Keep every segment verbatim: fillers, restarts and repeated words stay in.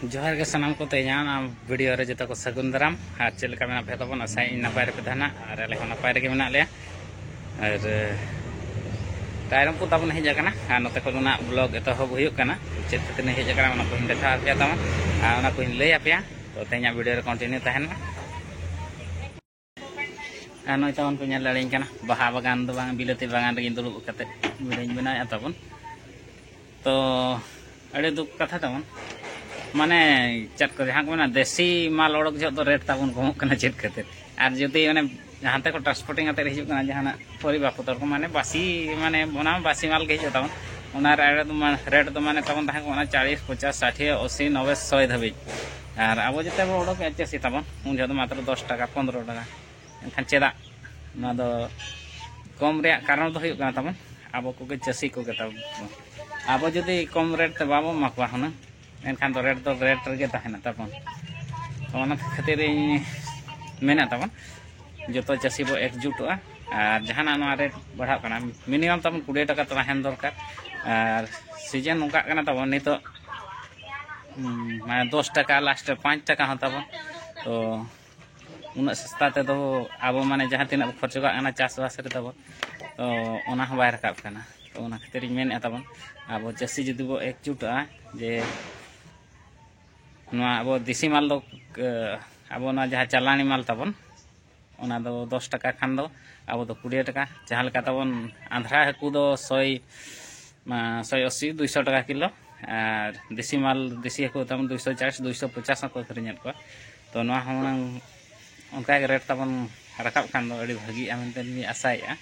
ᱡᱚᱦᱟᱨ ᱜᱮ ᱥᱟᱱᱟᱢ ᱠᱚ, ᱛᱮᱦᱮᱧᱟᱜ ᱚᱱᱟ ᱵᱷᱤᱰᱤᱭᱳ ᱨᱮ ᱡᱚᱛᱚ ᱠᱚ ᱥᱟᱹᱜᱩᱱ ᱫᱟᱨᱟᱢ᱾ ᱟᱨ ᱪᱮᱫ ᱞᱮᱠᱟ ᱢᱮᱱᱟᱜ ᱯᱮᱭᱟ ᱛᱟᱵᱚᱱ? ᱟᱥᱟᱭᱟᱹᱧ ᱱᱟᱯᱟᱭ ᱨᱮᱯᱮ ᱛᱟᱦᱮᱱᱟ, ᱟᱨ ᱟᱞᱮ ᱦᱚᱸ ᱱᱟᱯᱟᱭ ᱨᱮᱜᱮ ᱢᱮᱱᱟᱜ ᱞᱮᱭᱟ᱾ ᱟᱨ, ᱮ, ᱛᱟᱭᱱᱚᱢ ᱠᱚ ᱛᱟᱵᱚᱱ ᱦᱮᱡ ᱟᱠᱟᱱᱟ, ᱟᱨ ᱱᱚᱛᱮ ᱠᱷᱚᱱ ᱚᱱᱟ ᱵᱞᱚᱜ ᱮᱛᱚᱦᱚᱵ ᱦᱩᱭᱩᱜ ᱠᱟᱱᱟ᱾ ᱪᱮᱫ ᱠᱷᱟᱹᱛᱤᱨ ᱤᱧ ᱦᱮᱡ ᱟᱠᱟᱱᱟ, ᱚᱱᱟ ᱠᱚᱧ ᱫᱮᱠᱷᱟᱣ ᱟᱯᱮᱭᱟ ᱛᱟᱵᱚᱱ, ᱟᱨ ᱚᱱᱟ ᱠᱚᱧ ᱞᱟᱹᱭ ᱟᱯᱮᱭᱟ᱾ ᱛᱚ, ᱛᱮᱦᱮᱧᱟᱜ ᱵᱷᱤᱰᱤᱭᱳ ᱨᱮ ᱠᱚᱱᱴᱤᱱᱤᱭᱩ ᱛᱟᱦᱮᱱ ᱢᱟ᱾ ᱟᱨ ᱱᱚᱜᱼᱚᱭ ᱛᱟᱵᱚᱱ ᱠᱚ ᱧᱮᱞ ᱫᱟᱲᱮᱭᱟᱧ ᱠᱟᱱᱟ, ᱵᱟᱦᱟ ᱵᱟᱜᱟᱱ ᱫᱚ ᱵᱟᱝ, ᱵᱤᱞᱟᱹᱛᱤ ᱵᱟᱜᱟᱱ ᱨᱮᱜᱮᱧ ᱫᱩᱲᱩᱵ ᱠᱟᱛᱮ ᱵᱷᱤᱰᱤᱭᱳᱧ ᱵᱮᱱᱟᱣᱮᱫᱼᱟ ᱛᱟᱵᱚᱱ᱾ ᱛᱚ, ᱟᱹᱰᱤ ᱫᱩᱠ ᱠᱟᱛᱷᱟ ᱛᱟᱵᱚᱱ, ᱢᱟᱱᱮ, ᱪᱮᱫ ᱠᱚ, ᱡᱟᱦᱟᱸ ᱠᱚ ᱢᱮᱱᱟ, ᱫᱮᱥᱤ ᱢᱟᱞ ᱚᱰᱚᱠ ᱡᱚᱦᱚᱜ ᱫᱚ ᱨᱮᱴ ᱛᱟᱵᱚᱱ ᱠᱚᱢᱚᱜ ᱠᱟᱱᱟ᱾ ᱪᱮᱫ ᱠᱷᱟᱹᱛᱤᱨ? ᱟᱨ ᱡᱩᱫᱤ ᱚᱱᱮ ᱦᱟᱱᱛᱮ ᱠᱚ ᱴᱨᱟᱱᱥᱯᱳᱨᱴᱤᱝ ᱠᱟᱛᱮ ᱦᱤᱡᱩᱜ ᱠᱟᱱᱟ ᱡᱟᱦᱟᱱᱟᱜ ᱯᱚᱨᱤᱵᱟ ᱯᱚᱛᱚᱨ ᱠᱚ, ᱢᱟᱱᱮ, ᱵᱟᱹᱥᱤ, ᱢᱟᱱᱮ, ᱚᱱᱟ ᱵᱟᱹᱥᱤ ᱢᱟᱞ ᱜᱮ ᱦᱤᱡᱩᱜ ᱛᱟᱵᱚᱱ᱾ ᱚᱱᱟ ᱨᱮ ᱫᱚ ᱢᱟ-, ᱨᱮᱴ ᱫᱚ, ᱢᱟᱱᱮ, ᱛᱟᱵᱚᱱ ᱛᱟᱦᱮᱸ ᱠᱚᱜ ᱠᱟᱱᱟ ᱪᱟᱞᱤᱥ, ᱯᱚᱪᱟᱥ, ᱥᱟᱴᱷᱤ, ᱟᱥᱤ, ᱱᱚᱵᱵᱳᱭ, ᱥᱚᱭ ᱫᱷᱟᱹᱵᱤᱡ᱾ ᱟᱨ ᱟᱵᱚ ᱡᱮᱛᱮ ᱵᱚᱱ ᱚᱰᱚᱠᱮᱜᱼᱟ ᱪᱟᱹᱥᱤ ᱛᱟᱵᱚᱱ, ᱩᱱ ᱡᱚᱦᱚᱜ ᱫᱚ ᱢᱟᱛᱨᱚ ᱫᱚᱥ ᱴᱟᱠᱟ, ᱯᱚᱱᱫᱽᱨᱚ ᱴᱟᱠᱟ᱾ ᱮᱱᱠᱷᱟᱱ ᱪᱮᱫᱟᱜ? ᱱᱚᱣᱟ ᱫᱚ ᱠᱚᱢ ᱨᱮᱭᱟᱜ ᱠᱟᱨᱚᱱ ᱫᱚ ᱦᱩᱭᱩᱜ ᱠᱟᱱᱟ ᱛᱟᱵᱚᱱ, ᱟᱵᱚ ᱠᱚᱜᱮ ᱪᱟᱹᱥᱤ ᱠᱚᱜᱮ ᱛᱟᱵᱚᱱ᱾ ᱟᱵᱚ ᱡᱩᱫᱤ ᱠᱚᱢ ᱨᱮᱴ ᱛᱮ ᱵᱟᱵᱚᱱ ᱮᱢᱟ ᱠᱚᱣᱟ ᱦᱩᱱᱟᱹᱝ, ᱮᱱᱠᱷᱟᱱ ᱫᱚ ᱨᱮᱴ ᱫᱚ ᱨᱮᱴ ᱨᱮᱜᱮ ᱛᱟᱦᱮᱱᱟ ᱛᱟᱵᱚᱱ᱾ ᱛᱚ, ᱚᱱᱟ ᱠᱷᱟᱹᱛᱤᱨ ᱤᱧ ᱢᱮᱱᱮᱫ ᱛᱟᱵᱚᱱ, ᱡᱚᱛᱚ ᱪᱟᱹᱥᱤ ᱵᱚ ᱮᱠᱡᱩᱴᱚᱜᱼᱟ᱾ ᱟᱨ ᱡᱟᱦᱟᱱᱟᱜ ᱱᱚᱣᱟ ᱨᱮᱴ ᱵᱟᱲᱦᱟᱜ ᱠᱟᱱᱟ, ᱢᱤᱱᱤᱢᱟᱢ ᱛᱟᱵᱚᱱ ᱠᱩᱲᱤ ᱴᱟᱠᱟ ᱛᱟᱦᱮᱱ ᱫᱚᱨᱠᱟᱨ᱾ ᱟᱨ ᱥᱤᱡᱮᱱ ᱱᱚᱝᱠᱟᱜ ᱠᱟᱱᱟ ᱛᱟᱵᱚᱱ ᱱᱤᱛᱚᱜ, ᱩᱸ, ᱢᱟᱱᱮ, ᱫᱚᱥ ᱴᱟᱠᱟ, ᱞᱟᱥᱴ ᱨᱮ ᱯᱟᱸᱪ ᱴᱟᱠᱟ ᱦᱚᱸ ᱛᱟᱵᱚᱱ᱾ ᱛᱚ, ᱩᱱᱟᱹᱜ ᱥᱚᱥᱛᱟ ᱛᱮᱫᱚ ᱟᱵᱚ, ᱢᱟᱱᱮ, ᱡᱟᱦᱟᱸ ᱛᱤᱱᱟᱹᱜ ᱵᱚ ᱠᱷᱚᱨᱪᱚ ᱠᱟᱜ ᱠᱟᱱᱟ ᱪᱟᱥᱵᱟᱥ ᱨᱮ ᱛᱟᱵᱚ, ᱛᱚ, ᱚᱱᱟ ᱦᱚᱸ ᱵᱟᱭ ᱨᱟᱠᱟᱵ ᱠᱟᱱᱟ᱾ ᱛᱚ, ᱚᱱᱟ ᱠᱷᱟᱹᱛᱤᱨ ᱤᱧ ᱢᱮᱱᱮᱫᱼᱟ ᱛᱟᱵᱚᱱ, ᱟᱵᱚ ᱪᱟᱹᱥᱤ ᱡᱩᱫᱤ ᱵᱚ ᱮᱠᱡᱩᱴᱚᱜᱼᱟ, ᱡᱮ ᱱᱚᱣᱟ ᱟᱵᱚ ᱫᱮᱥᱤ ᱢᱟᱞ ᱫᱚ, ᱮ, ᱟᱵᱚ ᱱᱚᱣᱟ ᱡᱟᱦᱟᱸ ᱪᱟᱞᱟᱱᱤ ᱢᱟᱞ ᱛᱟᱵᱚᱱ, ᱚᱱᱟ ᱫᱚ ᱫᱚᱥ ᱴᱟᱠᱟ ᱠᱷᱟᱱ ᱫᱚ ᱟᱵᱚ ᱫᱚ ᱠᱩᱲᱤ ᱴᱟᱠᱟ᱾ ᱡᱟᱦᱟᱸ ᱞᱮᱠᱟ ᱛᱟᱵᱚᱱ ᱟᱸᱫᱷᱨᱟ ᱦᱟᱹᱠᱩ ᱫᱚ ᱥᱚᱭ, ᱢᱟ, ᱥᱚᱭ ᱟᱥᱤ, ᱫᱩᱭᱥᱚ ᱴᱟᱠᱟ ᱠᱤᱞᱳ, ᱟᱨ ᱫᱮᱥᱤ ᱢᱟᱞ, ᱫᱮᱥᱤ ᱦᱟᱹᱠᱩ ᱛᱟᱵᱚᱱ ᱫᱩᱭᱥᱚ ᱪᱟᱥ, ᱫᱩᱭᱥᱚ ᱯᱚᱪᱟᱥ ᱦᱚᱸᱠᱚ ᱟᱹᱠᱷᱨᱤᱧᱮᱫ ᱠᱚᱣᱟ᱾ ᱛᱚ, ᱱᱚᱣᱟ ᱦᱚᱸ ᱦᱩᱱᱟᱹᱝ ᱚᱱᱠᱟ ᱜᱮ ᱨᱮᱴ ᱛᱟᱵᱚᱱ ᱨᱟᱠᱟᱵ ᱠᱷᱟᱱ ᱫᱚ ᱟᱹᱰᱤ ᱵᱷᱟᱹᱜᱤᱜᱼᱟ ᱢᱮᱱᱛᱮ ᱞᱤᱧ ᱟᱥᱟᱭᱮᱫᱼᱟ᱾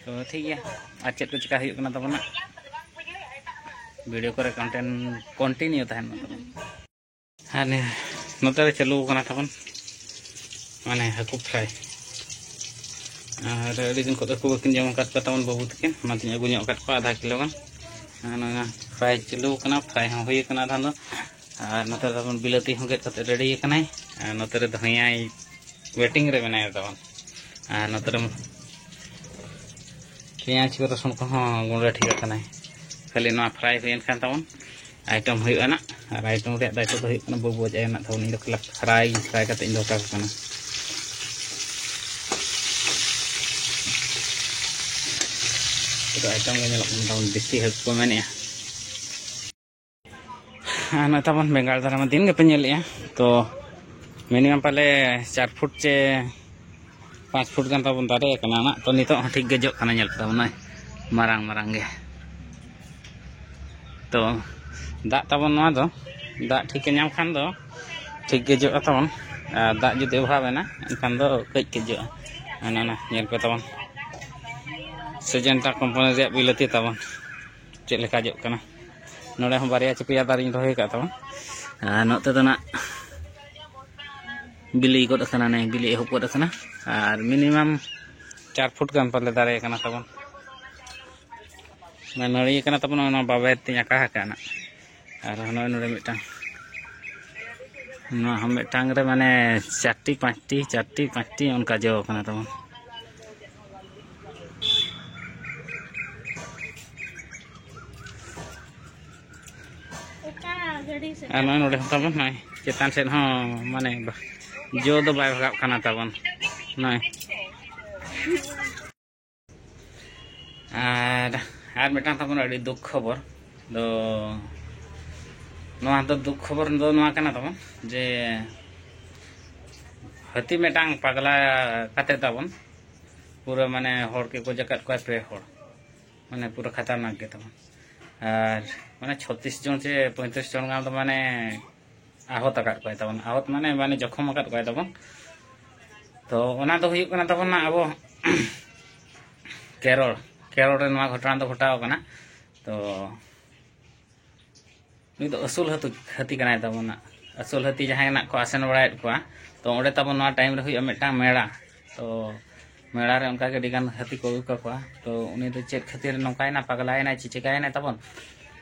ᱛᱚ, ᱴᱷᱤᱠ ᱜᱮᱭᱟ, ᱟᱨ ᱪᱮᱫ ᱠᱚ ᱪᱮᱠᱟ ᱦᱩᱭᱩᱜ ᱠᱟᱱᱟ ᱛᱟᱵᱚᱱᱟ, ᱵᱷᱤᱰᱤᱭᱳ ᱠᱚᱨᱮ ᱠᱚᱱᱴᱮᱱ ᱠᱚᱱᱴᱤᱱᱤᱭᱩ ᱛᱟᱦᱮᱱ ᱢᱟ ᱛᱟᱵᱚᱱ᱾ ᱟᱨ ᱱᱤᱭᱟᱹ ᱱᱚᱛᱮ ᱨᱮ ᱪᱟᱹᱞᱩ ᱟᱠᱟᱱᱟ ᱛᱟᱵᱚᱱ, ᱢᱟᱱᱮ, ᱦᱟᱹᱠᱩ ᱯᱷᱨᱟᱭ᱾ ᱟᱨ ᱟᱹᱰᱤ ᱫᱤᱱ ᱠᱷᱚᱱ ᱦᱟᱹᱠᱩ ᱵᱟᱹᱠᱤᱱ ᱡᱚᱢ ᱟᱠᱟᱫ ᱠᱚᱣᱟ ᱛᱟᱵᱚᱱ ᱵᱟᱹᱵᱩ ᱛᱟᱹᱠᱤᱱ, ᱚᱱᱟᱛᱮᱧ ᱟᱹᱜᱩ ᱧᱚᱜ ᱟᱠᱟᱫ ᱠᱚᱣᱟ ᱟᱫᱷᱟ ᱠᱤᱞᱳ ᱜᱟᱱ᱾ ᱟᱨ ᱱᱚᱣᱟ ᱯᱷᱨᱟᱭ ᱪᱟᱹᱞᱩ ᱟᱠᱟᱱᱟ, ᱯᱷᱨᱟᱭ ᱦᱚᱸ ᱦᱩᱭ ᱟᱠᱟᱱᱟ ᱟᱫᱷᱟ ᱫᱚ᱾ ᱟᱨ ᱱᱚᱛᱮ ᱛᱟᱵᱚᱱ ᱵᱤᱞᱟᱹᱛᱤ ᱦᱚᱸ ᱜᱮᱫ ᱠᱟᱛᱮ ᱨᱮᱰᱤ ᱟᱠᱟᱱᱟᱭ᱾ ᱟᱨ ᱱᱚᱛᱮ ᱨᱮ ᱫᱷᱚᱱᱤᱭᱟᱭ ᱣᱮᱴᱤᱝ ᱨᱮ ᱢᱮᱱᱟᱭᱟ ᱛᱟᱵᱚᱱ᱾ ᱟᱨ ᱱᱚᱛᱮ ᱨᱮ ᱯᱮᱸᱭᱟᱡᱽ ᱠᱚ, ᱨᱟᱹᱥᱩᱱ ᱠᱚᱦᱚᱸ ᱜᱩᱸᱰᱟᱹ ᱴᱷᱤᱠ ᱟᱠᱟᱱᱟᱭ᱾ ᱠᱷᱟᱹᱞᱤ ᱱᱚᱣᱟ ᱯᱷᱨᱟᱭ ᱦᱩᱭᱮᱱ ᱠᱷᱟᱱ ᱛᱟᱵᱚᱱ ᱟᱭᱴᱮᱢ ᱦᱩᱭᱩᱜᱼᱟ ᱱᱟᱜ᱾ ᱟᱨ ᱟᱭᱴᱮᱢ ᱨᱮᱭᱟᱜ ᱫᱟᱭᱤᱛᱛᱚ ᱫᱚ ᱦᱩᱭᱩᱜ ᱠᱟᱱᱟ ᱵᱟᱹᱵᱩ ᱟᱡ ᱟᱭᱳ ᱱᱟᱜ ᱛᱟᱵᱚᱱ᱾ ᱤᱧ ᱫᱚ ᱠᱷᱟᱹᱞᱤ ᱯᱷᱨᱟᱭ ᱜᱤᱧ ᱯᱷᱨᱟᱭ ᱠᱟᱛᱮ ᱤᱧ ᱫᱚᱦᱚ ᱠᱟᱠᱚ ᱠᱟᱱᱟ᱾ ᱱᱤᱛᱚᱜ ᱟᱭᱴᱮᱢ ᱜᱮ ᱧᱮᱞᱚᱜ ᱠᱟᱱᱟ ᱛᱟᱵᱚᱱ ᱵᱮᱥᱤ ᱦᱟᱹᱠᱩ ᱠᱚ ᱢᱮᱱᱮᱜᱼᱟ᱾ ᱟᱨ ᱱᱚᱜᱼᱚᱭ ᱛᱟᱵᱚᱱ ᱵᱮᱸᱜᱟᱲ ᱫᱟᱨᱟ ᱢᱟ ᱫᱤᱱ ᱜᱮᱯᱮ ᱧᱮᱞᱮᱜᱼᱟ, ᱛᱚ ᱢᱤᱱᱤᱢᱟᱢ ᱯᱟᱞᱮ ᱪᱟᱨ ᱯᱷᱩᱴ ᱪᱮ ᱯᱟᱸᱪ ᱯᱷᱩᱴ ᱜᱟᱱ ᱛᱟᱵᱚᱱ ᱫᱟᱨᱮ ᱟᱠᱟᱱᱟ ᱱᱟᱜ᱾ ᱛᱚ ᱱᱤᱛᱚᱜ ᱦᱚᱸ ᱴᱷᱤᱠ ᱜᱮ ᱡᱚᱜ ᱠᱟᱱᱟ, ᱧᱮᱞ ᱯᱮ ᱛᱟᱵᱚᱱ ᱱᱚᱜᱼᱚᱭ ᱢᱟᱨᱟᱝ ᱢᱟᱨᱟᱝ ᱜᱮ᱾ ᱛᱚ ᱫᱟᱜ ᱛᱟᱵᱚᱱ ᱱᱚᱣᱟ ᱫᱚ ᱫᱟᱜ ᱴᱷᱤᱠᱮ ᱧᱟᱢ ᱠᱷᱟᱱ ᱫᱚ ᱴᱷᱤᱠ ᱜᱮ ᱡᱚᱜᱼᱟ ᱛᱟᱵᱚᱱ᱾ ᱟᱨ ᱫᱟᱜ ᱡᱩᱫᱤ ᱚᱵᱷᱟᱵ ᱮᱱᱟ ᱮᱱᱠᱷᱟᱱ ᱫᱚ ᱠᱟᱹᱡ ᱠᱟᱹᱡ ᱡᱚᱜᱼᱟ᱾ ᱚᱱᱟ ᱚᱱᱟ ᱧᱮᱞ ᱯᱮ ᱛᱟᱵᱚᱱ ᱥᱮᱡᱮᱱᱴᱟ ᱠᱳᱢᱯᱟᱱᱤ ᱨᱮᱭᱟᱜ ᱵᱤᱞᱟᱹᱛᱤ ᱛᱟᱵᱚᱱ ᱪᱮᱫ ᱞᱮᱠᱟ ᱡᱚᱜ ᱠᱟᱱᱟ᱾ ᱱᱚᱰᱮ ᱦᱚᱸ ᱵᱟᱨᱭᱟ ᱪᱮ ᱯᱮᱭᱟ ᱫᱟᱨᱮᱧ ᱨᱚᱦᱚᱭ ᱟᱠᱟᱫ ᱛᱟᱵᱚᱱ᱾ ᱟᱨ ᱱᱚᱛᱮ ᱫᱚ ᱱᱟᱜ ᱵᱤᱞᱤ ᱜᱚᱫ ᱟᱠᱟᱱᱟ, ᱱᱮ ᱵᱤᱞᱤ ᱮᱦᱚᱵ ᱜᱚᱫ ᱟᱠᱟᱱᱟ᱾ ᱟᱨ ᱢᱤᱱᱤᱢᱟᱢ ᱪᱟᱨ ᱯᱷᱩᱴ ᱜᱟᱱ ᱯᱟᱞᱮ ᱫᱟᱨᱮ ᱠᱟᱱᱟ ᱛᱟᱵᱚᱱ᱾ ᱚᱱᱟ ᱱᱟᱹᱲᱤ ᱠᱟᱱᱟ ᱛᱟᱵᱚᱱ, ᱚᱱᱟ ᱵᱟᱵᱮᱨ ᱛᱤᱧ ᱟᱸᱠᱟ ᱟᱠᱟᱫᱼᱟ ᱱᱟᱜ᱾ ᱟᱨ ᱱᱚᱜᱼᱚᱭ ᱱᱚᱰᱮ ᱢᱤᱫᱴᱟᱝ, ᱱᱚᱣᱟ ᱦᱚᱸ ᱢᱤᱫᱴᱟᱝ ᱨᱮ ᱢᱟᱱᱮ ᱪᱟᱨᱴᱤ ᱯᱟᱸᱪᱴᱤ ᱪᱟᱨᱴᱤ ᱯᱟᱸᱪᱴᱤ ᱚᱱᱠᱟ ᱡᱚ ᱠᱟᱱᱟ ᱛᱟᱵᱚᱱ᱾ ᱚᱠᱟ ᱜᱟᱹᱰᱤ ᱥᱮᱫ? ᱟᱨ ᱱᱚᱜᱼᱚᱭ ᱱᱚᱰᱮ ᱦᱚᱸ ᱛᱟᱵᱚᱱ ᱱᱚᱜᱼᱚᱭ ᱪᱮᱛᱟᱱ ᱥᱮᱫ ᱦᱚᱸ ᱢᱟᱱᱮ ᱡᱚ ᱫᱚ ᱵᱟᱭ ᱵᱷᱟᱜᱟᱜ ᱠᱟᱱᱟ ᱛᱟᱵᱚᱱ ᱱᱚᱜᱼᱚᱭ᱾ ᱟᱨ ᱟᱨ ᱢᱤᱫᱴᱟᱝ ᱛᱟᱵᱚᱱ ᱟᱹᱰᱤ ᱫᱩᱠ ᱠᱷᱚᱵᱚᱨ ᱫᱚ, ᱱᱚᱣᱟ ᱫᱚ ᱫᱩᱠ ᱠᱷᱚᱵᱚᱨ ᱫᱚ ᱱᱚᱣᱟ ᱠᱟᱱᱟ ᱛᱟᱵᱚᱱ ᱡᱮ ᱦᱟᱹᱛᱤ ᱢᱤᱫᱴᱟᱝ ᱯᱟᱜᱽᱞᱟ ᱠᱟᱛᱮ ᱛᱟᱵᱚᱱ ᱯᱩᱨᱟᱹ ᱢᱟᱱᱮ ᱦᱚᱲ ᱜᱮ ᱜᱚᱡ ᱟᱠᱟᱫ ᱠᱚᱣᱟᱭ ᱯᱮ ᱦᱚᱲ, ᱢᱟᱱᱮ ᱯᱩᱨᱟᱹ ᱠᱷᱟᱛᱟᱨᱱᱟᱠ ᱜᱮ ᱛᱟᱵᱚᱱ᱾ ᱟᱨ ᱢᱟᱱᱮ ᱪᱷᱚᱛᱤᱥ ᱡᱚᱱ ᱥᱮ ᱯᱚᱸᱭᱛᱨᱤᱥ ᱡᱚᱱ ᱜᱟᱱ ᱫᱚ ᱢᱟᱱᱮ ᱟᱦᱚᱛ ᱟᱠᱟᱫ ᱠᱚᱣᱟᱭ ᱛᱟᱵᱚᱱ, ᱟᱦᱚᱛ ᱢᱟᱱᱮ ᱢᱟᱱᱮ ᱡᱚᱠᱷᱚᱢ ᱟᱠᱟᱫ ᱠᱚᱣᱟᱭ ᱛᱟᱵᱚᱱ᱾ ᱛᱚ ᱚᱱᱟ ᱫᱚ ᱦᱩᱭᱩᱜ ᱠᱟᱱᱟ ᱛᱟᱵᱚᱱ ᱟᱵᱚ ᱠᱮᱨᱚᱲ, ᱠᱮᱨᱚᱲ ᱨᱮ ᱱᱚᱣᱟ ᱜᱷᱚᱴᱚᱱᱟ ᱫᱚ ᱜᱷᱚᱴᱟᱣ ᱠᱟᱱᱟ᱾ ᱛᱚ ᱩᱱᱤ ᱫᱚ ᱟᱹᱥᱩᱞ ᱦᱟᱹᱛᱤ, ᱦᱟᱹᱛᱤ ᱠᱟᱱᱟᱭ ᱛᱟᱵᱚᱱᱟ᱾ ᱟᱹᱥᱩᱞ ᱦᱟᱹᱛᱤ ᱡᱟᱦᱟᱸᱭ ᱱᱟᱜ ᱠᱚ ᱟᱥᱮᱱ ᱵᱟᱲᱟᱭᱮᱫ ᱠᱚᱣᱟ, ᱛᱚ ᱚᱸᱰᱮ ᱛᱟᱵᱚᱱ ᱱᱚᱣᱟ ᱴᱟᱭᱤᱢ ᱨᱮ ᱦᱩᱭᱩᱜᱼᱟ ᱢᱤᱫᱴᱟᱝ ᱢᱮᱞᱟ᱾ ᱛᱚ ᱢᱮᱞᱟ ᱨᱮ ᱚᱱᱠᱟᱜᱮ ᱟᱹᱰᱤᱜᱟᱱ ᱦᱟᱹᱛᱤ ᱠᱚ ᱟᱹᱜᱩ ᱠᱟᱠᱚᱣᱟ᱾ ᱛᱚ ᱩᱱᱤ ᱫᱚ ᱪᱮᱫ ᱠᱷᱟᱹᱛᱤᱨ ᱱᱚᱝᱠᱟᱭᱮᱱᱟ, ᱯᱟᱜᱽᱞᱟᱭᱮᱱᱟᱭ ᱪᱮ ᱪᱤᱠᱟᱭᱮᱱᱟᱭ ᱛᱟᱵᱚᱱ,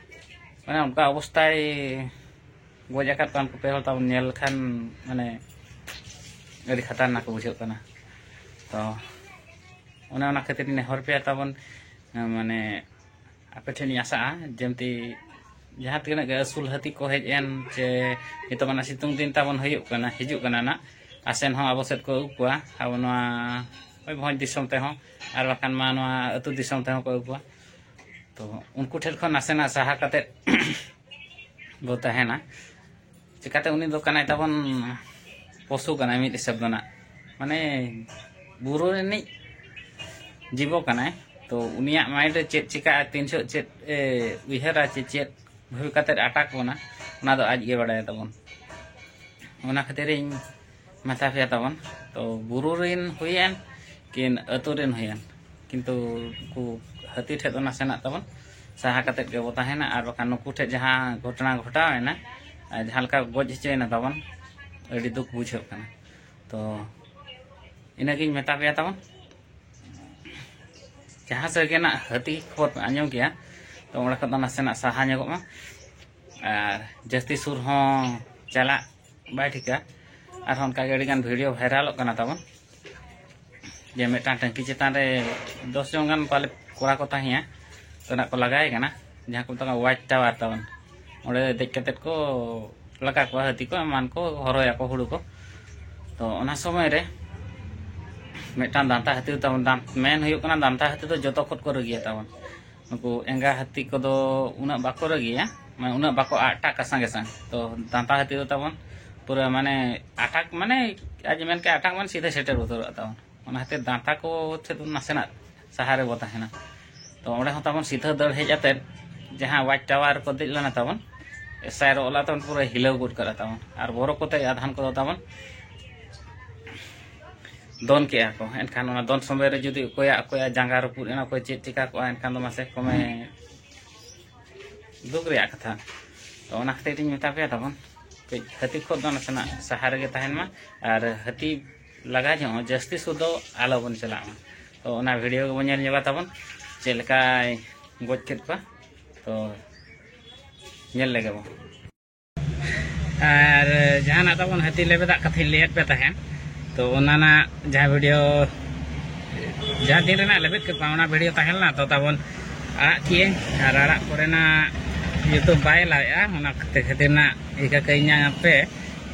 ᱢᱟᱱᱮ ᱚᱱᱠᱟ ᱚᱵᱚᱥᱛᱟᱭ ᱜᱚᱡ ᱟᱠᱟᱫ ᱠᱚᱣᱟ ᱩᱱᱠᱩ ᱯᱮ ᱦᱚᱲ ᱛᱟᱵᱚᱱ ᱧᱮᱞ ᱞᱮᱠᱷᱟᱱ ᱢᱟᱱᱮ ᱟᱹᱰᱤ ᱠᱷᱟᱛᱟᱨᱱᱟᱠ ᱠᱚ ᱵᱩᱡᱷᱟᱹᱜ ᱠᱟᱱᱟ᱾ ᱛᱚ ᱚᱱᱮ ᱚᱱᱟ ᱠᱷᱟᱹᱛᱤᱨ ᱱᱮᱦᱚᱨ ᱯᱮᱭᱟ ᱛᱟᱵᱚᱱ ᱢᱟᱱᱮ ᱟᱯᱮ ᱴᱷᱮᱱ ᱤᱧ ᱟᱥᱟᱜᱼᱟ, ᱡᱮᱢᱛᱤ ᱡᱟᱦᱟᱸ ᱛᱤᱱᱟᱹᱜ ᱜᱮ ᱟᱹᱥᱩᱞ ᱦᱟᱹᱛᱤ ᱠᱚ ᱦᱮᱡ ᱮᱱ, ᱥᱮ ᱱᱤᱛᱚᱜ ᱢᱟ ᱥᱤᱛᱩᱝ ᱫᱤᱱ ᱛᱟᱵᱚᱱ ᱦᱩᱭᱩᱜ ᱠᱟᱱᱟ, ᱦᱤᱡᱩᱜ ᱠᱟᱱᱟ ᱱᱟᱜ, ᱟᱥᱮᱱ ᱦᱚᱸ ᱟᱵᱚ ᱥᱮᱫ ᱠᱚ ᱟᱹᱜᱩ ᱠᱚᱣᱟ, ᱟᱵᱚ ᱱᱚᱣᱟ ᱳᱭ ᱵᱷᱚᱸᱡᱽ ᱫᱤᱥᱚᱢ ᱛᱮᱦᱚᱸ, ᱟᱨ ᱵᱟᱠᱷᱟᱱ ᱢᱟ ᱱᱚᱣᱟ ᱟᱹᱛᱩ ᱫᱤᱥᱚᱢ ᱛᱮᱦᱚᱸ ᱠᱚ ᱟᱹᱜᱩ ᱠᱚᱣᱟ᱾ ᱛᱚ ᱩᱱᱠᱩ ᱴᱷᱮᱱ ᱠᱷᱚᱱ ᱱᱟᱥᱮᱱᱟᱜ ᱥᱟᱦᱟ ᱠᱟᱛᱮᱫ ᱵᱚ ᱛᱟᱦᱮᱱᱟ᱾ ᱪᱤᱠᱟᱹᱛᱮ ᱩᱱᱤ ᱫᱚ ᱠᱟᱱᱟᱭ ᱛᱟᱵᱚᱱ ᱯᱚᱥᱩ ᱠᱟᱱᱟᱭ ᱢᱤᱫ ᱦᱤᱥᱟᱹᱵ ᱫᱚ ᱱᱟᱜ, ᱢᱟᱱᱮ ᱵᱩᱨᱩ ᱨᱤᱱᱤᱡ ᱡᱤᱵᱚ ᱠᱟᱱᱟᱭ᱾ ᱛᱚ ᱩᱱᱤᱭᱟᱜ ᱢᱟᱭᱤᱱᱰ ᱨᱮ ᱪᱮᱫ ᱪᱤᱠᱟᱹᱜᱼᱟ, ᱛᱤᱱ ᱡᱚᱦᱚᱜ ᱪᱮᱫ ᱮ ᱩᱭᱦᱟᱹᱨᱟ, ᱪᱮ ᱪᱮᱫ ᱵᱷᱟᱵᱤ ᱠᱟᱛᱮᱫ ᱟᱴᱟᱠ ᱵᱚᱱᱟ, ᱚᱱᱟ ᱫᱚ ᱟᱡ ᱜᱮ ᱵᱟᱲᱟᱭᱟ ᱛᱟᱵᱚᱱ᱾ ᱚᱱᱟ ᱠᱷᱟᱹᱛᱤᱨ ᱤᱧ ᱢᱮᱛᱟ ᱯᱮᱭᱟ ᱛᱟᱵᱚᱱ᱾ ᱛᱚ ᱵᱩᱨᱩ ᱨᱮᱱ ᱦᱩᱭᱮᱱ ᱠᱤᱱ ᱟᱹᱛᱩ ᱨᱮᱱ ᱦᱩᱭᱮᱱ, ᱠᱤᱱᱛᱩ ᱩᱱᱠᱩ ᱦᱟᱹᱛᱤ ᱴᱷᱮᱡ ᱫᱚ ᱱᱟᱥᱮᱱᱟᱜ ᱛᱟᱵᱚᱱ ᱥᱟᱦᱟ ᱠᱟᱛᱮᱫ ᱜᱮᱵᱚ ᱛᱟᱦᱮᱱᱟ᱾ ᱟᱨ ᱵᱟᱠᱷᱟᱱ ᱱᱩᱠᱩ ᱴᱷᱮᱡ ᱡᱟᱦᱟᱸ ᱜᱷᱚᱴᱚᱱᱟ ᱜᱷᱚᱴᱟᱣ ᱮᱱᱟ, ᱟᱨ ᱡᱟᱦᱟᱸ ᱞᱮᱠᱟ ᱜᱚᱡ ᱦᱚᱪᱚᱭᱮᱱᱟ ᱛᱟᱵᱚᱱ, ᱟᱹᱰᱤ ᱫᱩᱠ ᱵᱩᱡᱷᱟᱹᱜ ᱠᱟᱱᱟ᱾ ᱛᱚ ᱤᱱᱟᱹᱜᱤᱧ ᱢᱮᱛᱟ ᱯᱮᱭᱟ ᱛᱟᱵᱚᱱ᱾ ᱡᱟᱦᱟᱸ ᱥᱮᱫ ᱜᱮ ᱱᱟᱜ ᱦᱟᱹᱛᱤ ᱠᱷᱚᱵᱚᱨ ᱯᱮ ᱟᱸᱡᱚᱢ ᱠᱮᱭᱟ, ᱛᱚ ᱚᱸᱰᱮ ᱠᱷᱚᱱ ᱫᱚ ᱱᱟᱥᱮᱱᱟᱜ ᱥᱟᱦᱟ ᱧᱚᱜᱚᱜ ᱢᱟ᱾ ᱟᱨ ᱡᱟᱹᱥᱛᱤ ᱥᱩᱨ ᱦᱚᱸ ᱪᱟᱞᱟᱜ ᱵᱟᱭ ᱴᱷᱤᱠᱟ᱾ ᱟᱨᱦᱚᱸ ᱚᱱᱠᱟᱜᱮ ᱟᱹᱰᱤᱜᱟᱱ ᱵᱷᱤᱰᱤᱭᱳ ᱵᱷᱟᱭᱨᱟᱞᱚᱜ ᱠᱟᱱᱟ ᱛᱟᱵᱚᱱ, ᱡᱮ ᱢᱤᱫᱴᱟᱝ ᱴᱟᱹᱝᱠᱤ ᱪᱮᱛᱟᱱ ᱨᱮ ᱫᱚᱥ ᱡᱚᱱ ᱜᱟᱱ ᱯᱟᱞᱮ ᱠᱚᱲᱟ ᱠᱚ ᱛᱟᱦᱮᱸᱭᱟ, ᱛᱚ ᱱᱟᱜ ᱠᱚ ᱞᱟᱜᱟᱭᱮ ᱠᱟᱱᱟ, ᱡᱟᱦᱟᱸ ᱠᱚ ᱢᱮᱛᱟᱜ ᱠᱟᱱᱟ ᱳᱣᱟᱪ ᱴᱟᱣᱟᱨ ᱛᱟᱵᱚᱱ᱾ ᱚᱸᱰᱮ ᱫᱮᱡ ᱠᱟᱛᱮᱫ ᱠᱚ ᱞᱟᱜᱟ ᱠᱚᱣᱟ ᱦᱟᱹᱛᱤ ᱠᱚ, ᱮᱢᱟᱱ ᱠᱚ ᱦᱚᱨᱚᱭᱟᱠᱚ ᱦᱩᱲᱩ ᱠᱚ᱾ ᱛᱚ ᱚᱱᱟ ᱥᱚᱢᱚᱭ ᱨᱮ ᱢᱤᱫᱴᱟᱝ ᱫᱟᱱᱛᱟ ᱦᱟᱹᱛᱤ ᱛᱟᱵᱚᱱ, ᱫᱟᱱ-, ᱢᱮᱱ ᱦᱩᱭᱩᱜ ᱠᱟᱱᱟ, ᱫᱟᱱᱛᱟ ᱦᱟᱹᱛᱤ ᱫᱚ ᱡᱚᱛᱚ ᱠᱷᱚᱱ ᱠᱚ ᱨᱟᱹᱜᱤᱭᱟ ᱛᱟᱵᱚᱱ᱾ ᱱᱩᱠᱩ ᱮᱸᱜᱟ ᱦᱟᱹᱛᱤ ᱠᱚᱫᱚ ᱩᱱᱟᱹᱜ ᱵᱟᱠᱚ ᱨᱟᱹᱜᱤᱭᱟ, ᱢᱟᱱᱮ ᱩᱱᱟᱹᱜ ᱵᱟᱠᱚ ᱟᱴᱟᱠᱟ ᱥᱟᱸᱜᱮ ᱥᱟᱝ᱾ ᱛᱚ ᱫᱟᱱᱛᱟ ᱦᱟᱹᱛᱤ ᱫᱚ ᱛᱟᱵᱚᱱ ᱯᱩᱨᱟᱹ ᱢᱟᱱᱮ ᱟᱴᱟᱠ, ᱢᱟᱱᱮ ᱟᱡ ᱢᱮᱱ ᱠᱮᱫ ᱟᱴᱟᱠ ᱢᱟᱱᱮ ᱥᱤᱫᱷᱟᱹ ᱥᱮᱴᱮᱨ ᱩᱛᱟᱹᱨᱚᱜᱼᱟ ᱛᱟᱵᱚᱱ᱾ ᱚᱱᱟ ᱠᱷᱟᱹᱛᱤᱨ ᱫᱟᱱᱛᱟ ᱠᱚ ᱴᱷᱮᱱ ᱫᱚ ᱱᱟᱥᱮᱱᱟᱜ ᱥᱟᱦᱟ ᱨᱮᱵᱚ ᱛᱟᱦᱮᱱᱟ᱾ ᱛᱚ ᱚᱸᱰᱮ ᱦᱚᱸ ᱛᱟᱵᱚᱱ ᱥᱤᱫᱷᱟᱹ ᱫᱟᱹᱲ ᱦᱮᱡ ᱟᱛᱮᱫ ᱡᱟᱦᱟᱸ ᱳᱣᱟᱪ ᱴᱟᱣᱟᱨ ᱨᱮᱠᱚ ᱫᱮᱡ ᱞᱮᱱᱟ ᱛᱟᱵᱚᱱ, ᱮᱥ ᱟᱭ ᱟᱨ ᱚᱞᱟ ᱛᱟᱵᱚᱱ ᱯᱩᱨᱟᱹ ᱦᱤᱞᱟᱹᱣ ᱜᱚᱫ ᱠᱟᱫᱟ ᱛᱟᱵᱚᱱ᱾ ᱟᱨ ᱵᱚᱨᱚ ᱠᱚᱛᱮ ᱟᱫᱷᱟᱱ ᱠᱚᱫᱚ ᱛᱟᱵᱚᱱ ᱫᱚᱱ ᱠᱮᱜᱼᱟ ᱠᱚ᱾ ᱮᱱᱠᱷᱟᱱ ᱚᱱᱟ ᱫᱚᱱ ᱥᱚᱢᱚᱭ ᱨᱮ ᱡᱩᱫᱤ ᱚᱠᱚᱭᱟᱜ ᱚᱠᱚᱭᱟᱜ ᱡᱟᱸᱜᱟ ᱨᱟᱹᱯᱩᱫ ᱮᱱᱟ, ᱚᱠᱚᱭ ᱪᱮᱫ ᱪᱤᱠᱟ ᱠᱚᱜᱼᱟ, ᱮᱱᱠᱷᱟᱱ ᱫᱚ ᱢᱟᱥᱮ ᱠᱚᱢᱮ ᱫᱩᱠ ᱨᱮᱭᱟᱜ ᱠᱟᱛᱷᱟ᱾ ᱛᱚ ᱚᱱᱟ ᱠᱷᱟᱹᱛᱤᱨ ᱤᱧ ᱢᱮᱛᱟ ᱯᱮᱭᱟ ᱛᱟᱵᱚᱱ, ᱠᱟᱹᱡ ᱦᱟᱹᱛᱤ ᱠᱷᱚᱱ ᱫᱚ ᱱᱟᱥᱮᱱᱟᱜ ᱥᱟᱦᱟ ᱨᱮᱜᱮ ᱛᱟᱦᱮᱱ ᱢᱟ᱾ ᱟᱨ ᱦᱟᱹᱛᱤ ᱞᱟᱜᱟ ᱧᱚᱜ ᱡᱟᱹᱥᱛᱤ ᱥᱩᱨ ᱫᱚ ᱟᱞᱚ ᱵᱚᱱ ᱪᱟᱞᱟᱜ ᱢᱟ᱾ ᱛᱚ ᱚᱱᱟ ᱵᱷᱤᱰᱤᱭᱳ ᱜᱮᱵᱚᱱ ᱧᱮᱞ ᱧᱚᱜᱟ ᱛᱟᱵᱚᱱ, ᱪᱮᱫ ᱞᱮᱠᱟᱭ ᱜᱚᱡ ᱠᱮᱫ ᱠᱚᱣᱟ᱾ ᱛᱚ ᱧᱮᱞ ᱞᱮᱜᱮ ᱵᱚᱱ᱾ ᱟᱨ ᱡᱟᱦᱟᱱᱟᱜ ᱛᱟᱵᱚᱱ ᱦᱟᱹᱛᱤ ᱞᱮᱵᱮᱫᱟᱜ ᱠᱟᱛᱷᱟᱧ ᱞᱟᱹᱭᱟᱫ ᱯᱮ ᱛᱟᱦᱮᱸᱫ, ᱛᱚ ᱚᱱᱟ ᱨᱮᱱᱟᱜ ᱡᱟᱦᱟᱸ ᱵᱷᱤᱰᱤᱭᱳ, ᱡᱟᱦᱟᱸ ᱫᱤᱱ ᱨᱮᱱᱟᱜ ᱞᱮᱵᱮᱫ ᱠᱮᱫ ᱠᱚᱣᱟ, ᱚᱱᱟ ᱵᱷᱤᱰᱤᱭᱳ ᱛᱟᱦᱮᱸ ᱞᱮᱱᱟ᱾ ᱛᱚ ᱛᱟᱵᱚᱱ ᱟᱲᱟᱜ ᱠᱤᱭᱟᱹᱧ, ᱟᱨ ᱟᱲᱟᱜ ᱯᱚᱨᱮᱱᱟᱜ YouTube ᱵᱟᱭ ᱮᱞᱟᱣᱮᱫᱼᱟ, ᱚᱱᱟ ᱠᱷᱟᱹᱛᱤᱨ ᱱᱟᱜ ᱤᱠᱟᱹ ᱠᱟᱹᱧᱟ ᱯᱮ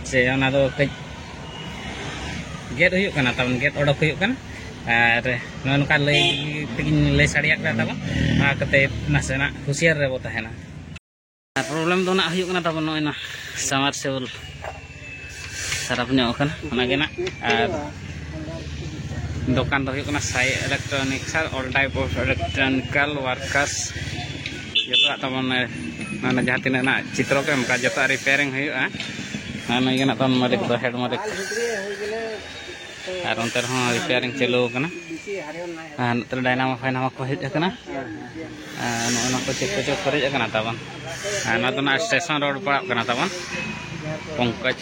ᱥᱮ ᱚᱱᱟ ᱫᱚ ᱠᱟᱹᱡ ᱜᱮᱫ ᱦᱩᱭᱩᱜ ᱠᱟᱱᱟ ᱛᱟᱵᱚᱱ, ᱜᱮᱫ ᱚᱰᱚᱠ ᱦᱩᱭᱩᱜ ᱠᱟᱱᱟ᱾ ᱟᱨ ᱱᱚᱜᱼᱚ ᱱᱚᱝᱠᱟ ᱞᱟᱹᱭ ᱛᱮᱜᱮᱧ ᱞᱟᱹᱭ ᱥᱟᱰᱮᱭᱟᱜ ᱯᱮᱭᱟ ᱛᱟᱵᱚᱱ, ᱚᱱᱟ ᱠᱟᱛᱮ ᱱᱟᱥᱮᱱᱟᱜ ᱦᱩᱸᱥᱤᱭᱟᱨ ᱨᱮᱵᱚ ᱛᱟᱦᱮᱱᱟ᱾ ᱟᱨ ᱯᱨᱚᱵᱞᱮᱢ ᱫᱚ ᱱᱟᱜ ᱦᱩᱭᱩᱜ ᱠᱟᱱᱟ ᱛᱟᱵᱚᱱ ᱱᱚᱜᱼᱚᱭ ᱱᱟ ᱥᱟᱢᱟᱨᱥᱮᱵᱚᱞ ᱠᱷᱟᱨᱟᱯ ᱧᱚᱜ ᱟᱠᱟᱱᱟ, ᱚᱱᱟᱜᱮ ᱱᱟᱜ᱾ ᱟᱨ ᱫᱚᱠᱟᱱ ᱫᱚ ᱦᱩᱭᱩᱜ ᱠᱟᱱᱟ ᱥᱟᱭ electronics R all type of electronical workers, ᱡᱚᱛᱚᱣᱟᱜ ᱛᱟᱵᱚᱱ, ᱮ, ᱢᱟᱱᱮ ᱡᱟᱦᱟᱸ ᱛᱤᱱᱟᱹᱜ ᱱᱟᱜ ᱪᱤᱛᱨᱚ ᱠᱚ ᱮᱢ ᱠᱟᱜᱼᱟ, ᱡᱚᱛᱚᱣᱟᱜ ᱨᱤᱯᱮᱭᱟᱨᱤᱝ ᱦᱩᱭᱩᱜᱼᱟ᱾ ᱟᱨ ᱱᱩᱭ ᱜᱮ ᱱᱟᱜ ᱛᱟᱵᱚᱱ ᱢᱟᱹᱞᱤᱠ ᱫᱚ, ᱦᱮᱰ ᱢᱟᱹᱞᱤᱠ᱾ ᱟᱨ ᱚᱱᱛᱮ ᱨᱮᱦᱚᱸ ᱨᱤᱯᱮᱭᱟᱨᱤᱝ ᱪᱟᱹᱞᱩ ᱟᱠᱟᱱᱟ᱾ ᱟᱨ ᱱᱚᱛᱮ ᱨᱮ ᱰᱟᱭᱱᱟᱢᱳ ᱯᱷᱟᱭᱱᱟᱢᱳ ᱠᱚ ᱦᱮᱡ ᱟᱠᱟᱱᱟ᱾ ᱟᱨ ᱱᱚᱜᱼᱚ ᱱᱚᱣᱟ ᱠᱚ ᱪᱮᱫ ᱠᱚᱪᱚ ᱯᱮᱨᱮᱡ ᱟᱠᱟᱱᱟ ᱛᱟᱵᱚᱱ᱾ ᱟᱨ ᱱᱚᱣᱟ ᱫᱚ ᱱᱟᱜ ᱥᱴᱮᱥᱚᱱ ᱨᱳᱰ ᱯᱟᱲᱟᱜ ᱠᱟᱱᱟ ᱛᱟᱵᱚᱱ᱾ ᱯᱚᱝᱠᱚᱡᱽ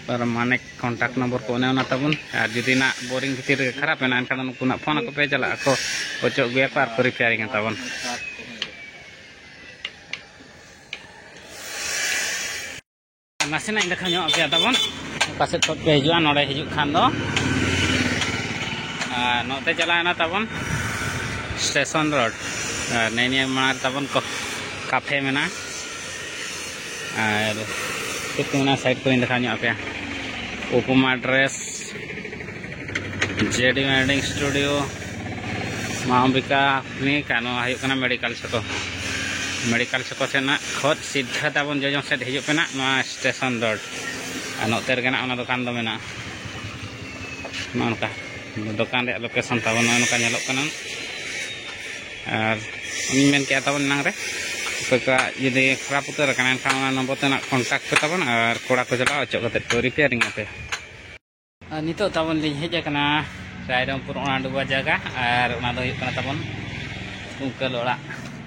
ᱯᱟᱨᱢᱟᱱᱤᱠ ᱠᱚᱱᱴᱟᱠᱴ ᱱᱚᱢᱵᱚᱨ ᱠᱚ ᱚᱱᱮ ᱚᱱᱟ ᱛᱟᱵᱚᱱ᱾ ᱟᱨ ᱡᱩᱫᱤ ᱱᱟᱜ ᱵᱳᱨᱤᱝ ᱵᱷᱤᱛᱤᱨ ᱨᱮᱜᱮ ᱠᱷᱟᱨᱟᱯ ᱮᱱᱟ, ᱮᱱᱠᱷᱟᱱ ᱫᱚ ᱱᱩᱠᱩ ᱱᱟᱜ ᱯᱷᱳᱱ ᱟᱠᱚ ᱯᱮ, ᱪᱟᱞᱟᱜ ᱟᱠᱚ, ᱚᱪᱚᱜ ᱟᱹᱜᱩᱭᱟᱠᱚ ᱟᱨ ᱠᱚ ᱨᱤᱯᱮᱭᱟᱨᱤᱝᱟ ᱛᱟᱵᱚᱱ᱾ ᱱᱟᱥᱮᱱᱟᱜ ᱤᱧ ᱫᱮᱠᱷᱟᱣ ᱧᱚᱜ ᱟᱯᱮᱭᱟ ᱛᱟᱵᱚᱱ, ᱚᱠᱟ ᱥᱮᱫ ᱠᱷᱚᱱ ᱯᱮ ᱦᱤᱡᱩᱜᱼᱟ᱾ ᱱᱚᱰᱮ ᱦᱤᱡᱩᱜ ᱠᱷᱟᱱ ᱫᱚ, ᱟᱨ ᱱᱚᱛᱮ ᱪᱟᱞᱟᱣᱮᱱᱟ ᱛᱟᱵᱚᱱ ᱥᱴᱮᱥᱚᱱ ᱨᱳᱰ, ᱟᱨ ᱱᱮᱜᱼᱮ ᱱᱤᱭᱟᱹ ᱢᱟᱲᱟᱝ ᱨᱮ ᱛᱟᱵᱚᱱ ᱠᱚ ᱠᱟᱯᱷᱮ ᱢᱮᱱᱟᱜᱼᱟ᱾ ᱟᱨ ᱪᱮᱫ ᱠᱚ ᱢᱮᱱᱟᱜᱼᱟ ᱥᱟᱭᱤᱰ ᱠᱚᱨᱮᱧ ᱫᱮᱠᱷᱟᱣ ᱧᱚᱜ ᱟᱯᱮᱭᱟ᱾ ᱩᱯᱚᱢᱟ ᱰᱨᱮᱥ, ᱡᱮᱰᱤ ᱣᱮᱰᱤᱝ ᱥᱴᱩᱰᱤᱭᱳ, ᱢᱟ ᱚᱢᱵᱤᱠᱟ ᱠᱞᱤᱱᱤᱠ, ᱟᱨ ᱱᱚᱣᱟ ᱦᱩᱭᱩᱜ ᱠᱟᱱᱟ ᱢᱮᱰᱤᱠᱮᱞ ᱥᱴᱳᱨ᱾ ᱢᱮᱰᱤᱠᱮᱞ ᱥᱴᱳᱨ ᱥᱮᱫ ᱱᱟᱜ ᱠᱷᱚᱱ ᱥᱤᱫᱷᱟᱹ ᱛᱟᱵᱚᱱ ᱡᱚᱡᱚᱢ ᱥᱮᱫ ᱦᱤᱡᱩᱜ ᱯᱮ ᱱᱟᱜ, ᱱᱚᱣᱟ ᱥᱴᱮᱥᱚᱱ ᱨᱳᱰ᱾ ᱟᱨ ᱱᱚᱛᱮ ᱨᱮᱜᱮ ᱱᱟᱜ ᱚᱱᱟ ᱫᱚᱠᱟᱱ ᱫᱚ ᱢᱮᱱᱟᱜᱼᱟ᱾ ᱱᱚᱜᱼᱚ ᱱᱚᱝᱠᱟ ᱫᱚᱠᱟᱱ ᱨᱮᱭᱟᱜ ᱞᱳᱠᱮᱥᱚᱱ ᱛᱟᱵᱚᱱ ᱱᱚᱜᱼᱚ ᱱᱚᱝᱠᱟ ᱧᱮᱞᱚᱜ ᱠᱟᱱᱟ᱾ ᱟᱨ ᱤᱧ ᱢᱮᱱ ᱠᱮᱜᱼᱟ ᱛᱟᱵᱚᱱ ᱮᱱᱟᱝ ᱨᱮ, ᱚᱠᱚᱭ ᱠᱚᱣᱟᱜ ᱡᱩᱫᱤ ᱠᱷᱟᱨᱟᱯ ᱩᱛᱟᱹᱨ ᱟᱠᱟᱱᱟ, ᱮᱱᱠᱷᱟᱱ ᱚᱱᱟ ᱱᱚᱢᱵᱚᱨ ᱛᱮ ᱱᱟᱜ ᱠᱚᱱᱴᱟᱠᱴ ᱯᱮ ᱛᱟᱵᱚᱱ, ᱟᱨ ᱠᱚᱲᱟ ᱠᱚ ᱪᱟᱞᱟᱣ ᱚᱪᱚᱜ ᱠᱟᱛᱮᱫ ᱠᱚ ᱨᱤᱯᱮᱭᱟᱨᱤᱝ ᱟᱯᱮ᱾ ᱟᱨ ᱱᱤᱛᱚᱜ ᱛᱟᱵᱚᱱ ᱞᱤᱧ ᱦᱮᱡ ᱟᱠᱟᱱᱟ ᱨᱟᱭᱨᱚᱝᱯᱩᱨ ᱚᱱᱟ ᱰᱩᱵᱟᱹ ᱡᱟᱭᱜᱟ, ᱟᱨ ᱚᱱᱟ ᱫᱚ ᱦᱩᱭᱩᱜ ᱠᱟᱱᱟ ᱛᱟᱵᱚᱱ ᱠᱩᱝᱠᱟᱹᱞ ᱚᱲᱟᱜ᱾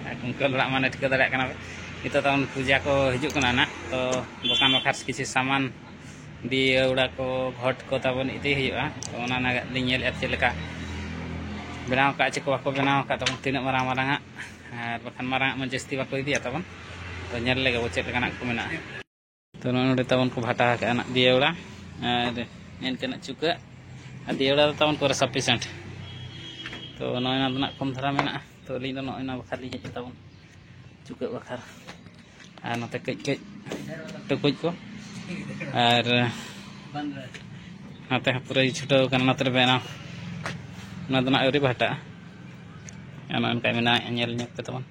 ᱟᱨ ᱠᱩᱝᱠᱟᱹᱞ ᱚᱲᱟᱜ ᱢᱟᱱᱮ ᱴᱷᱤᱠᱟᱹ ᱫᱟᱲᱮᱭᱟᱜ ᱠᱟᱱᱟ ᱯᱮ, ᱱᱤᱛᱚᱜ ᱛᱟᱵᱚᱱ ᱯᱩᱡᱟ ᱠᱚ ᱦᱤᱡᱩᱜ ᱠᱟᱱᱟ ᱱᱟᱜ, ᱛᱚ ᱫᱚᱠᱟᱱ ᱵᱟᱠᱷᱟᱨ ᱠᱤᱪᱷᱩ ᱥᱟᱢᱟᱱ, ᱫᱤᱭᱟᱹᱣᱲᱟ ᱠᱚ, ᱜᱷᱚᱴ ᱠᱚ ᱛᱟᱵᱚᱱ ᱤᱫᱤ ᱦᱩᱭᱩᱜᱼᱟ᱾ ᱛᱚ ᱚᱱᱟ ᱱᱟᱜ ᱞᱤᱧ ᱧᱮᱞᱮᱫᱼᱟ ᱪᱮᱫ ᱞᱮᱠᱟ ᱵᱮᱱᱟᱣ ᱠᱟᱜᱼᱟ, ᱪᱮᱫ ᱠᱚ ᱵᱟᱠᱚ ᱵᱮᱱᱟᱣ ᱟᱠᱟᱫ ᱛᱟᱵᱚᱱ, ᱛᱤᱱᱟᱹᱜ ᱢᱟᱨᱟᱝ ᱢᱟᱨᱟᱝ ᱟᱜ, ᱟᱨ ᱵᱟᱠᱷᱟᱱ ᱢᱟᱨᱟᱝ ᱟᱜ ᱢᱟ ᱡᱟᱹᱥᱛᱤ ᱵᱟᱠᱚ ᱤᱫᱤᱭᱟ ᱛᱟᱵᱚᱱ᱾ ᱛᱚ ᱧᱮᱞ ᱞᱮᱜᱮ ᱵᱚ ᱪᱮᱫ ᱞᱮᱠᱟᱱᱟᱜ ᱠᱚ ᱢᱮᱱᱟᱜᱼᱟ᱾ ᱛᱚ ᱱᱚᱜᱼᱚᱭ ᱱᱚᱰᱮ ᱛᱟᱵᱚᱱ ᱠᱚ ᱵᱷᱟᱴᱟ ᱟᱠᱟᱫᱼᱟ ᱱᱟᱜ ᱫᱤᱭᱟᱹᱣᱲᱟ, ᱟᱨ ᱱᱤᱝᱠᱟᱹᱱᱟᱜ ᱪᱩᱠᱟᱹᱜ, ᱟᱨ ᱫᱤᱭᱟᱹᱣᱲᱟ ᱫᱚ ᱛᱟᱵᱚᱱ ᱯᱩᱨᱟᱹ ᱥᱟᱯᱷᱤᱥᱮᱱᱴ᱾ ᱛᱚ ᱛᱚ ᱱᱚᱜᱼᱚᱭ ᱱᱚᱣᱟ ᱫᱚ ᱱᱟᱜ ᱠᱚᱢ ᱫᱷᱟᱨᱟ ᱢᱮᱱᱟᱜᱼᱟ᱾ ᱛᱚ ᱟᱹᱞᱤᱧ ᱫᱚ ᱱᱚᱜᱼᱚᱭ ᱱᱚᱣᱟ ᱵᱟᱠᱷᱨᱟ ᱞᱤᱧ ᱦᱮᱡ ᱛᱟᱵᱚᱱ, ᱪᱩᱠᱟᱹᱜ ᱵᱟᱠᱷᱨᱟ᱾ ᱟᱨ ᱱᱚᱛᱮ ᱠᱟᱹᱡ ᱠᱟᱹᱡ ᱴᱩᱠᱩᱡ ᱠᱚ, ᱟᱨ ᱱᱚᱛᱮ ᱦᱚᱸ ᱯᱩᱨᱟᱹᱭ ᱪᱷᱩᱴᱟᱹᱣ ᱠᱟᱱᱟ ᱱᱚᱛᱮ ᱨᱮ ᱵᱮᱱᱟᱣ᱾ ᱚᱱᱟ ᱫᱚ ᱱᱟᱜ ᱟᱹᱣᱨᱤ ᱵᱷᱟᱴᱟᱜᱼᱟ᱾ ᱚᱱᱮ ᱚᱱᱠᱟᱭ ᱵᱮᱱᱟᱣᱮᱫᱼᱟ, ᱧᱮᱞ ᱧᱚᱜ ᱯᱮ ᱛᱟᱵᱚᱱ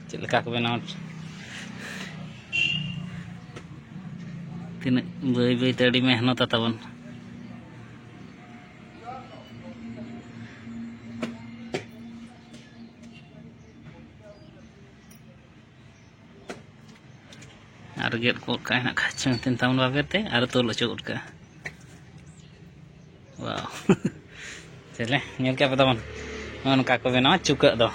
ᱪᱮᱫ ᱞᱮᱠᱟ ᱠᱚ ᱵᱮᱱᱟᱣᱟ᱾ ᱛᱤᱱᱟᱹᱜ ᱵᱟᱹᱭ ᱵᱟᱹᱭᱛᱮ ᱟᱹᱰᱤ ᱢᱮᱦᱱᱚᱛᱟ ᱛᱟᱵᱚᱱ᱾ ᱟᱨ ᱜᱮᱫ ᱜᱚᱫ ᱠᱟᱜᱼᱟᱭ ᱱᱟᱜ ᱠᱷᱟᱪᱪᱟ ᱢᱮᱱᱛᱮ ᱛᱟᱵᱚᱱ ᱵᱟᱵᱮᱨ ᱛᱮ ᱟᱨ ᱛᱚᱞ ᱚᱪᱚ ᱜᱚᱫ ᱠᱟᱜᱼᱟ᱾ ᱣᱟᱣ᱾ ᱪᱮᱞᱮ ᱧᱮᱞ ᱠᱮᱫ ᱯᱮ ᱛᱟᱵᱚᱱ, ᱱᱚᱜᱼᱚ ᱱᱚᱝᱠᱟ ᱠᱚ ᱵᱮᱱᱟᱣᱟ ᱪᱩᱠᱟᱹᱜ ᱫᱚ᱾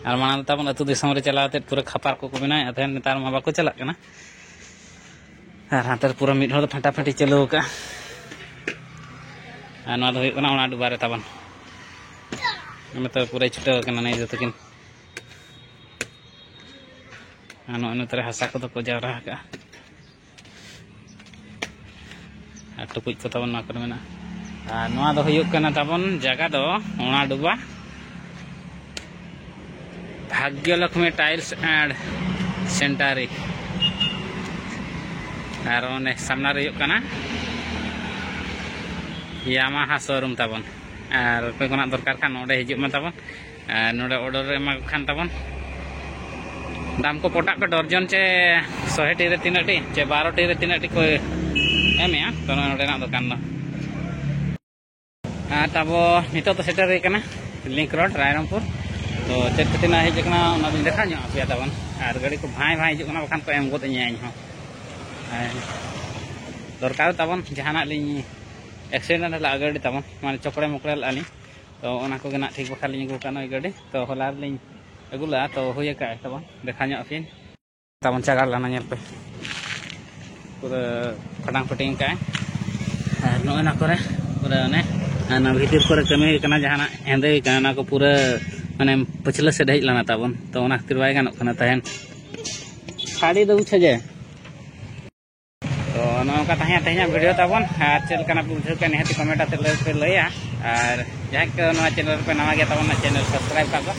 ᱟᱨ ᱢᱟᱲᱟᱝ ᱫᱚ ᱛᱟᱵᱚᱱ ᱟᱹᱛᱩ ᱫᱤᱥᱚᱢ ᱨᱮ ᱪᱟᱞᱟᱣ ᱠᱟᱛᱮᱫ ᱯᱩᱨᱟᱹ ᱠᱷᱟᱯᱟᱨ ᱠᱚᱠᱚ ᱵᱮᱱᱟᱣᱮᱫ ᱛᱟᱦᱮᱸᱫ, ᱱᱮᱛᱟᱨ ᱢᱟ ᱵᱟᱠᱚ ᱪᱟᱞᱟᱜ ᱠᱟᱱᱟ᱾ ᱟᱨ ᱦᱟᱱᱛᱮ ᱨᱮ ᱯᱩᱨᱟᱹ ᱢᱤᱫ ᱦᱚᱲ ᱫᱚ ᱯᱷᱟᱴᱟᱯᱷᱟᱴᱤ ᱪᱟᱹᱞᱩ ᱟᱠᱟᱫᱼᱟ᱾ ᱟᱨ ᱱᱚᱣᱟ ᱫᱚ ᱦᱩᱭᱩᱜ ᱠᱟᱱᱟ ᱚᱱᱟ ᱰᱩᱵᱟᱨᱮ ᱛᱟᱵᱚᱱ᱾ ᱱᱚᱛᱮ ᱯᱩᱨᱟᱹᱭ ᱪᱷᱩᱴᱟᱹᱣ ᱟᱠᱟᱱᱟ ᱱᱤᱭᱟᱹ ᱡᱚᱛᱚ ᱠᱤᱱ᱾ ᱟᱨ ᱱᱚᱜᱼᱚᱭ ᱱᱚᱛᱮ ᱨᱮ ᱦᱟᱥᱟ ᱠᱚᱫᱚ ᱠᱚ ᱡᱟᱣᱨᱟ ᱟᱠᱟᱫᱼᱟ᱾ ᱟᱨ ᱴᱩᱠᱩᱡ ᱠᱚ ᱛᱟᱵᱚᱱ ᱱᱚᱣᱟ ᱠᱚᱨᱮ ᱢᱮᱱᱟᱜᱼᱟ᱾ ᱟᱨ ᱱᱚᱣᱟ ᱫᱚ ᱦᱩᱭᱩᱜ ᱠᱟᱱᱟ ᱛᱟᱵᱚᱱ ᱡᱟᱭᱜᱟ ᱫᱚ ᱚᱱᱟ ᱰᱩᱵᱟ ᱵᱷᱟᱜᱽᱭᱚ ᱞᱚᱠᱷᱢᱤ Tiles and Centre᱾ ᱟᱨ ᱚᱱᱮ ᱥᱟᱢᱱᱟ ᱨᱮ ᱦᱩᱭᱩᱜ ᱠᱟᱱᱟ ᱭᱟᱢᱟᱦᱟ ᱥᱳᱨᱩᱢ ᱛᱟᱵᱚᱱ᱾ ᱟᱨ ᱚᱠᱚᱭ ᱠᱚᱱᱟᱜ ᱫᱚᱨᱠᱟᱨ ᱠᱷᱟᱱ ᱱᱚᱰᱮ ᱦᱤᱡᱩᱜ ᱢᱮ ᱛᱟᱵᱚᱱ᱾ ᱟᱨ ᱱᱚᱰᱮ ᱚᱰᱟᱨ ᱮᱢᱟ ᱠᱚ ᱠᱷᱟᱱ ᱛᱟᱵᱚᱱ, ᱫᱟᱢ ᱠᱚ ᱯᱚᱴᱟᱜ ᱯᱮ, ᱰᱚᱨᱡᱚᱱ ᱪᱮ ᱥᱚᱭ ᱴᱤ ᱨᱮ ᱛᱤᱱᱟᱹᱜ ᱴᱤ ᱪᱮ ᱵᱟᱨᱚ ᱴᱤ ᱨᱮ ᱛᱤᱱᱟᱹᱜ ᱴᱤ ᱠᱚ ᱮᱢᱮᱜᱼᱟ, ᱛᱚ ᱱᱚᱰᱮᱱᱟᱜ ᱫᱚᱠᱟᱱ ᱫᱚ᱾ ᱟᱨ ᱛᱟᱵᱚ ᱱᱤᱛᱚᱜ ᱫᱚ ᱥᱮᱴᱮᱨ ᱦᱩᱭ ᱠᱟᱱᱟ ᱞᱤᱝᱠ ᱨᱳᱰ, ᱨᱟᱭᱨᱚᱝᱯᱩᱨ᱾ ᱛᱚ ᱪᱮᱫ ᱠᱷᱟᱹᱛᱤᱨ ᱱᱟᱜ ᱦᱮᱡ ᱟᱠᱟᱱᱟ, ᱚᱱᱟ ᱫᱚᱧ ᱫᱮᱠᱷᱟᱣ ᱧᱚᱜ ᱟᱯᱮᱭᱟ ᱛᱟᱵᱚᱱ᱾ ᱟᱨ ᱜᱟᱹᱰᱤ ᱠᱚ ᱵᱷᱟᱸᱭ ᱵᱷᱟᱸᱭ ᱦᱤᱡᱩᱜ ᱠᱟᱱᱟ, ᱵᱟᱠᱷᱟᱱ ᱠᱚ ᱮᱢ ᱜᱚᱫ ᱤᱧᱟᱹ ᱤᱧ ᱦᱚᱸ᱾ ᱦᱮᱸ, ᱫᱚᱨᱠᱟᱨ ᱛᱟᱵᱚᱱ ᱡᱟᱦᱟᱱᱟᱜ ᱞᱤᱧ ᱮᱠᱥᱤᱰᱮᱱᱴ ᱞᱮᱫᱼᱟ ᱜᱟᱹᱰᱤ ᱛᱟᱵᱚᱱ, ᱢᱟᱱᱮ ᱪᱚᱠᱲᱮ ᱢᱚᱠᱲᱮ ᱞᱮᱫᱼᱟ ᱞᱤᱧ᱾ ᱛᱚ ᱚᱱᱟ ᱠᱚᱜᱮ ᱱᱟᱜ ᱴᱷᱤᱠ ᱵᱟᱠᱷᱟᱱ ᱞᱤᱧ ᱟᱹᱜᱩ ᱠᱟᱜᱼᱟ ᱱᱚᱜᱼᱚᱭ ᱜᱟᱹᱰᱤ᱾ ᱛᱚ ᱦᱚᱞᱟ ᱨᱮᱞᱤᱧ ᱟᱹᱜᱩ ᱞᱮᱫᱼᱟ, ᱛᱚ ᱦᱩᱭ ᱟᱠᱟᱫᱼᱟ ᱛᱟᱵᱚᱱ, ᱫᱮᱠᱷᱟᱣ ᱧᱚᱜ ᱟᱹᱯᱤᱱ᱾ ᱛᱟᱵᱚᱱ ᱪᱟᱜᱟᱲ ᱞᱮᱱᱟ, ᱧᱮᱞ ᱯᱮ, ᱯᱩᱨᱟᱹ ᱯᱷᱟᱴᱟᱝ ᱯᱷᱤᱴᱤᱝ ᱟᱠᱟᱫᱼᱟᱭ᱾ ᱟᱨ ᱱᱚᱜᱼᱚᱭ ᱱᱚᱣᱟ ᱠᱚᱨᱮ ᱯᱩᱨᱟᱹ ᱚᱱᱮ, ᱟᱨ ᱱᱚᱣᱟ ᱵᱷᱤᱛᱤᱨ ᱠᱚᱨᱮ ᱠᱟᱹᱢᱤ ᱦᱩᱭᱩᱜ ᱠᱟᱱᱟ, ᱡᱟᱦᱟᱱᱟᱜ ᱦᱮᱸᱫᱮ ᱦᱩᱭ ᱠᱟᱱᱟ, ᱚᱱᱟ ᱠᱚ ᱯᱩᱨᱟᱹ ᱢᱟᱱᱮ ᱯᱟᱹᱪᱷᱞᱟᱹ ᱥᱮᱫ ᱦᱮᱡ ᱞᱮᱱᱟ ᱛᱟᱵᱚᱱ, ᱛᱚ ᱚᱱᱟ ᱠᱷᱟᱹᱛᱤᱨ ᱵᱟᱭ ᱜᱟᱱᱚᱜ ᱠᱟᱱᱟ ᱛᱟᱦᱮᱱ᱾ ᱥᱟᱹᱲᱤ ᱫᱚ ᱵᱩᱡᱷᱟᱹᱣ ᱡᱮ᱾ ᱛᱚ ᱱᱚᱜᱼᱚ ᱱᱚᱝᱠᱟ ᱛᱟᱦᱮᱸᱭᱟ ᱛᱮᱦᱮᱧᱟᱜ ᱵᱷᱤᱰᱤᱭᱳ ᱛᱟᱵᱚᱱ, ᱟᱨ ᱪᱮᱫ ᱞᱮᱠᱟᱱᱟᱜ ᱯᱮ ᱵᱩᱡᱷᱟᱹᱣ ᱠᱮᱫ ᱱᱤᱦᱟᱹᱛ ᱠᱚᱢᱮᱱᱴ ᱟᱛᱮ ᱞᱟᱹᱭ ᱯᱮ ᱞᱟᱹᱭᱟ᱾ ᱟᱨ ᱡᱟᱦᱟᱸᱭ ᱠᱚ ᱱᱚᱣᱟ ᱪᱮᱱᱮᱞ ᱨᱮᱯᱮ ᱱᱟᱣᱟ ᱜᱮᱭᱟ ᱛᱟᱵᱚᱱ, ᱚᱱᱟ ᱪᱮᱱᱮᱞ ᱥᱟᱵᱥᱠᱨᱟᱭᱤᱵ ᱠᱟᱜ ᱠᱚ᱾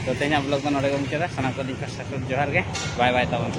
ᱛᱚ ᱛᱮᱦᱮᱧᱟᱜ ᱵᱞᱚᱜ ᱫᱚ ᱱᱚᱰᱮ ᱜᱮ ᱢᱩᱪᱟᱹᱫᱟ᱾ ᱥᱟᱱᱟᱢ ᱠᱚ ᱫᱤᱱ ᱠᱷᱚᱱ ᱥᱟᱹᱜᱩᱱ ᱡᱚᱦᱟᱨ ᱜᱮ, ᱵᱟᱭ ᱵᱟᱭ ᱛᱟᱵᱚᱱ᱾